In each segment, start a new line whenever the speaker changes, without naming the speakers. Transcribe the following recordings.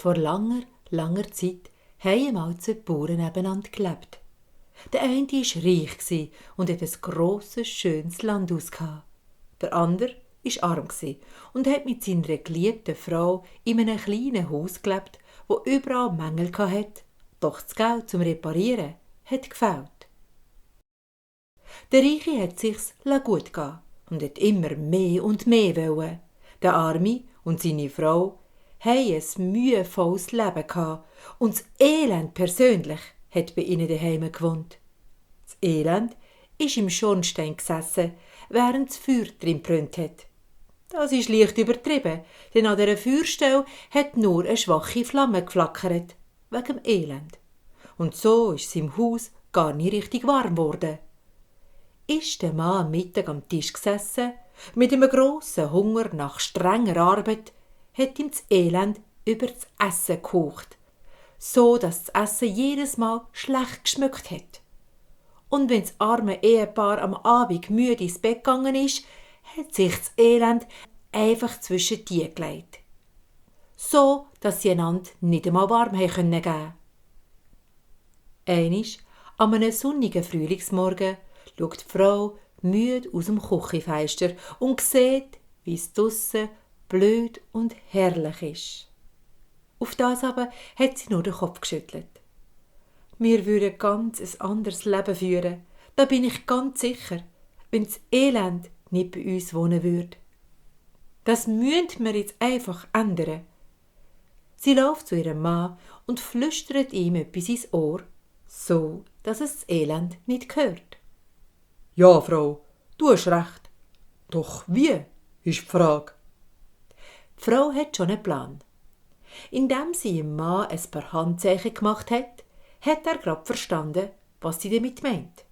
Vor langer, langer Zeit haben einmal zwei Bauern nebeneinander gelebt. Der eine war reich und hatte ein grosses, schönes Landhaus. Der andere war arm und hat mit seiner geliebten Frau in einem kleinen Haus gelebt, wo überall Mängel hatte, doch das Geld zum Reparieren hat gefehlt. Der Reiche hat sich's gut gehen und hat immer mehr und mehr wollen. Der Arme und seine Frau haben ein mühevolles Leben gehabt und das Elend persönlich hat bei ihnen daheim gewohnt. Das Elend ist im Schornstein gesessen, während das Feuer drin brennt hat. Das ist leicht übertrieben, denn an dieser Feuerstelle hat nur eine schwache Flamme geflackert, wegen dem Elend. Und so ist es im Haus gar nicht richtig warm geworden. Ist der Mann am Mittag am Tisch gesessen, mit einem grossen Hunger nach strenger Arbeit, hat ihm das Elend über das Essen gekocht, so dass das Essen jedes Mal schlecht geschmeckt hat. Und wenn das arme Ehepaar am Abend müde ins Bett gegangen ist, hat sich das Elend einfach zwischen die gelegt. So, dass sie einander nicht einmal warm geben konnten. Einmal, an einem sonnigen Frühlingsmorgen, schaut die Frau müde aus dem Küchenfenster und sieht, wie es draussen blöd und herrlich ist. Auf das aber hat sie nur den Kopf geschüttelt. Wir würden ganz ein anderes Leben führen, da bin ich ganz sicher, wenn das Elend nicht bei uns wohnen würde. Das müssen wir jetzt einfach ändern. Sie läuft zu ihrem Mann und flüstert ihm etwas ins Ohr, so dass es das Elend nicht hört.
Ja, Frau, du hast recht. Doch wie, ist die Frage.
Die Frau hat schon einen Plan. Indem sie ihrem Mann ein paar Handzeichen gemacht hat er gerade verstanden, was sie damit meint.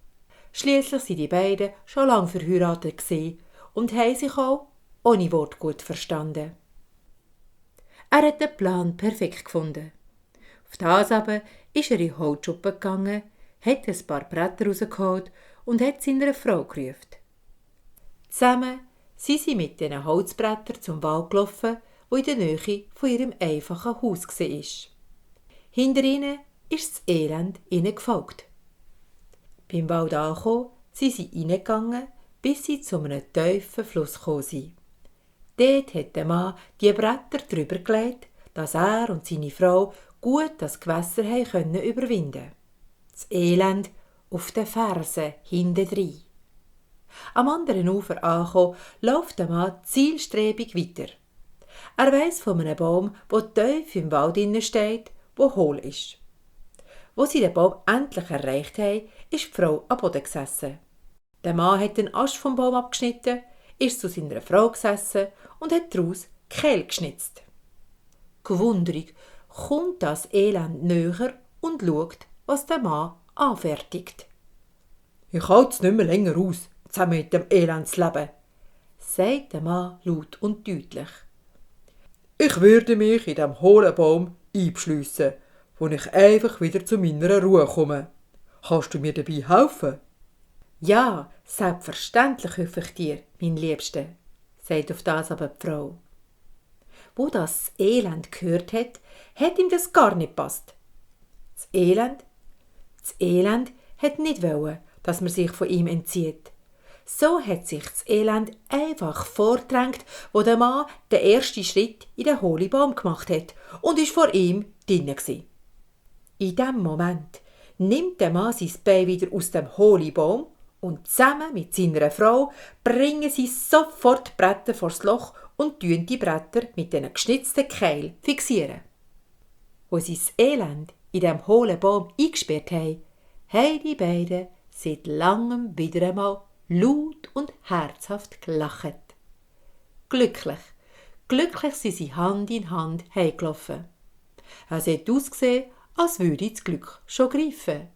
Schliesslich sind die beiden schon lange verheiratet gewesen und haben sich auch ohne Wort gut verstanden. Er hat den Plan perfekt gefunden. Auf das aber ist er in den Holzschuppen gegangen, hat ein paar Bretter rausgeholt und hat seiner Frau gerufen. Zusammen sind sie mit diesen Holzbrettern zum Wald gelaufen, wo in der Nähe von ihrem einfachen Haus war. Hinter ihnen ist das Elend ihnen gefolgt. Beim Wald angekommen, sind sie reingegangen, bis sie zu einem tiefen Fluss gekommen sind. Dort hat der Mann die Bretter drüber gelegt, dass er und seine Frau gut das Gewässer überwinden konnten. Das Elend auf den Fersen hintendrein. Am anderen Ufer angekommen, läuft der Mann zielstrebig weiter. Er weiss von einem Baum, der tief im Wald steht, wo hohl ist. Wo sie den Baum endlich erreicht haben, ist die Frau am Boden gesessen. Der Mann hat den Ast vom Baum abgeschnitten, ist zu seiner Frau gesessen und hat daraus Kehl geschnitzt. Gewunderig kommt das Elend näher und schaut, was der Mann anfertigt.
Ich halte es nicht mehr länger aus, zusammen mit dem Elendsleben,
sagt der Mann laut und deutlich.
Ich würde mich in dem hohlen Baum einschliessen, wo ich einfach wieder zu meiner Ruhe komme. Kannst du mir dabei helfen?
Ja, selbstverständlich helfe ich dir, mein Liebster, sagt auf das aber die Frau. Wo das Elend gehört hat, hat ihm das gar nicht gepasst. Das Elend hat nicht wollen, dass man sich von ihm entzieht. So hat sich das Elend einfach vordrängt, wo der Mann den ersten Schritt in den hohlen Baum gemacht hat und ist vor ihm drinnen gsi. In dem Moment nimmt der Mann sein Bein wieder aus dem hohlen Baum und zusammen mit seiner Frau bringen sie sofort die Bretter vors Loch und tun die Bretter mit den geschnitzten Keil fixieren. Wo sie das Elend in dem hohlen Baum eingesperrt haben die beiden seit langem wieder einmal laut und herzhaft gelacht. Glücklich sind sie Hand in Hand heimgelaufen. Es hat ausgesehen, als würde das Glück schon greifen,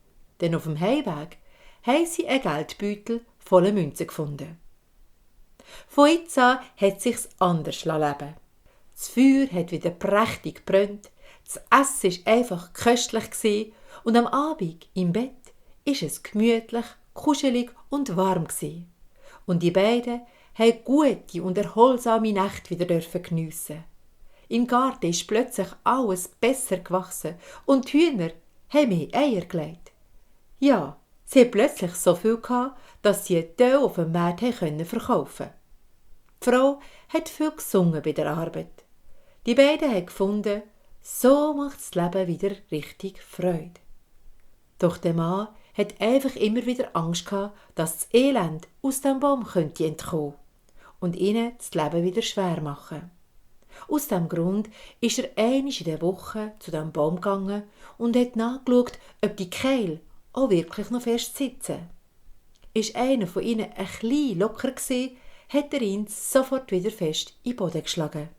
denn auf dem Heimweg haben sie einen Geldbeutel voller Münzen gefunden. Von jetzt an hat es sich anders leben. Das Feuer hat wieder prächtig gebrannt, das Essen war einfach köstlich und am Abend im Bett ist es gemütlich, kuschelig und warm gsi. Und die beiden haben gute und erholsame Nächte wieder geniessen. Im Garten ist plötzlich alles besser gewachsen und die Hühner haben mehr Eier gelegt. Ja, sie hatten plötzlich so viel gehabt, dass sie einen Teil auf dem Markt verkaufen konnten. Die Frau hat viel gesungen bei der Arbeit. Die beiden haben gefunden, so macht das Leben wieder richtig Freude. Doch der Mann hat einfach immer wieder Angst gehabt, dass das Elend aus dem Baum könnte entkommen und ihnen das Leben wieder schwer machen. Aus diesem Grund ist er einmal in der Woche zu dem Baum gegangen und hat nachgeschaut, ob die Keile auch wirklich noch fest sitzen. Ist einer von ihnen ein bisschen locker gewesen, hat er ihn sofort wieder fest in den Boden geschlagen.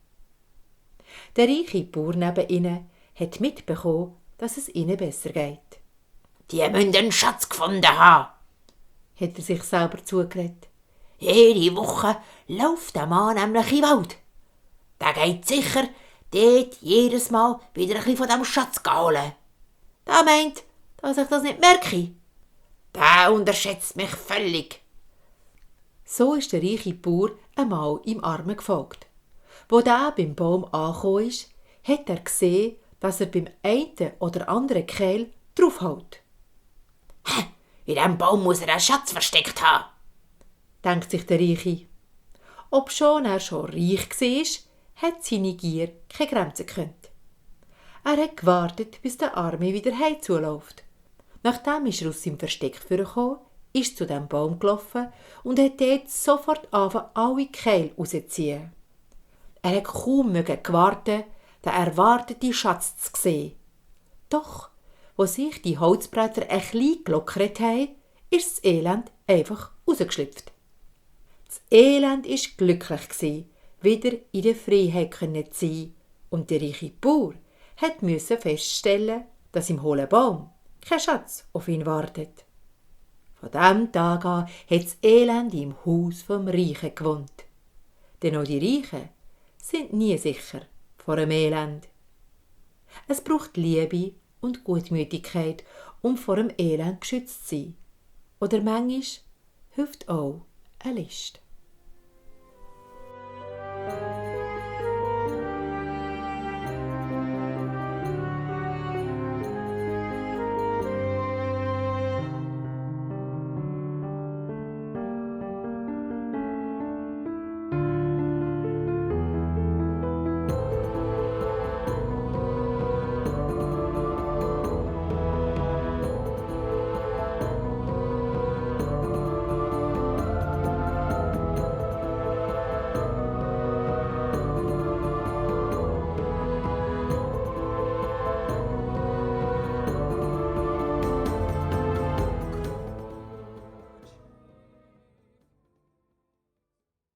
Der reiche Bauer neben ihnen hat mitbekommen, dass es ihnen besser geht.
Die müssen den Schatz gefunden haben,
Hat er sich selber zugeredet.
jede Woche läuft der Mann nämlich in den Wald. Der geht sicher dort jedes Mal wieder ein bisschen von dem Schatz holen. Der meint, dass ich das nicht merke. Der unterschätzt mich völlig.
So ist der reiche Bauer einmal im Armen gefolgt. Wo der beim Baum angekommen ist, hat er gesehen, dass er beim einen oder anderen Kehl draufhaut.
In diesem Baum muss er einen Schatz versteckt haben.
Denkt sich der Reiche. Obschon er schon reich war, hat seine Gier keine Grenzen gekannt. Er hat gewartet, bis der Arme wieder heimzuläuft. Nachdem ist er aus seinem Versteck vorgekommen, ist zu dem Baum gelaufen und hat dort sofort angefangen, alle Kehle rauszuziehen. Er hat kaum gewartet, den erwarteten Schatz zu sehen. Doch, wo sich die Holzbretter ein bisschen gelockert haben, ist das Elend einfach rausgeschlüpft. Das Elend war glücklich, wieder in der Freiheit zu sein, und der reiche Bauer musste feststellen, dass im hohlen Baum kein Schatz auf ihn wartet. Von diesem Tag an hat das Elend im Haus vom Reichen gewohnt. Denn auch die Reichen sind nie sicher vor dem Elend. Es braucht Liebe und Gutmütigkeit, um vor dem Elend geschützt zu sein. Oder manchmal hilft auch eine List.